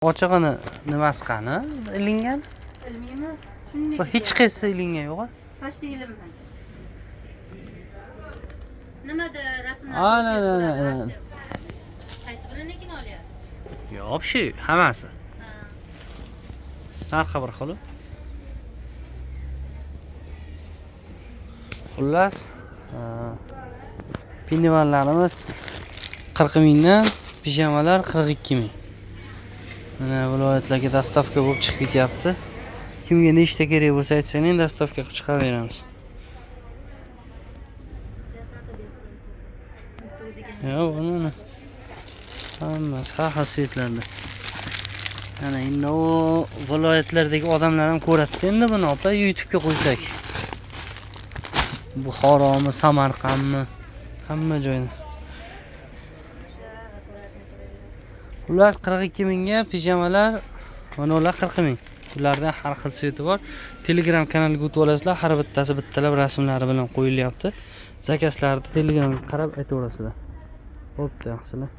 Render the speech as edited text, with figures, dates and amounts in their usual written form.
Ochig'ini nimasi qani? Ilingan? Bilmaymiz. Shunday. Bu hech qaysi ilingan yo'q a? Почти ilinmagan. Nimada rasmlar? Ana, ana, ana, ana. Qaysi birinikini olyapsiz? Yo'q, shu hammasi. Ha. Narxi bir xil. Xullas, pindivanlarimiz 40 mingdan, pijamalar 42 ming. Mana viloyatlarga dostavka bo'lib chiqib ketyapti. Kimga nechta kerak bo'lsa aytsangiz, dostavka qilib chiqaveramiz. Yo'q, buni hammasi har xil svetlarda. Ana endi u viloyatlardagi odamlar ham ko'radi endi buni opa YouTube'ga qo'ysak. Buxoromi, Samarqandmi, hamma joyni. Xullas 42 mingga pijamalar, mana ular 40 ming. Ulardan har xil sveti bor. Telegram kanaliga o'tib olasizlar, har bittasi bittalab rasmlari bilan qo'yilyapti. Zakazlarni Telegramga qarab aytaverasizlar. Bo'pti, yaxshilar.